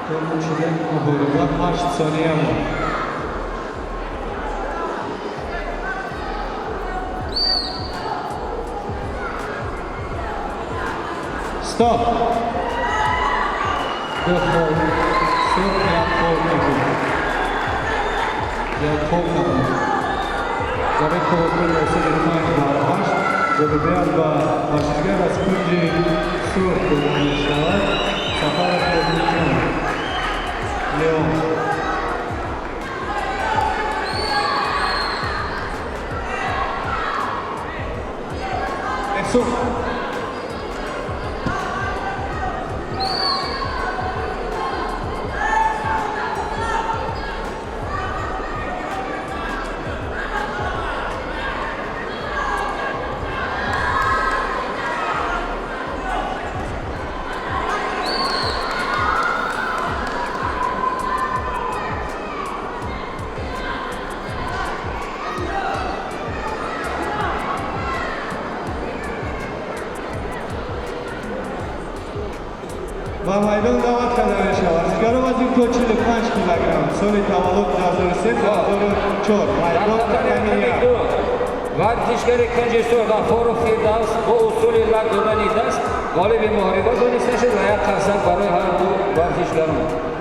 Тамом шудани муҳориба 8 сония монд. Стоп! Ду хол сурх, як хол кабуд, як хол кабуд. Зарипов 35 бар 8 ҷолибият ба варзишгар аз кунҷи сурх дода мешавад, Сафаров Одилҷон Леон. Эҳсон. Ба майдон даъват карда мешавад варзишгарон вазни то 45 килограмм, соли таваллуд 2003, 2004, майдон рақами 1. Варзишгари кунҷи сурх Ғаффоров Фирдавс бо усули лак додани даст ғолиби муҳориба дониста шуд ва як қарсак барои ҳар ду варзишгарон.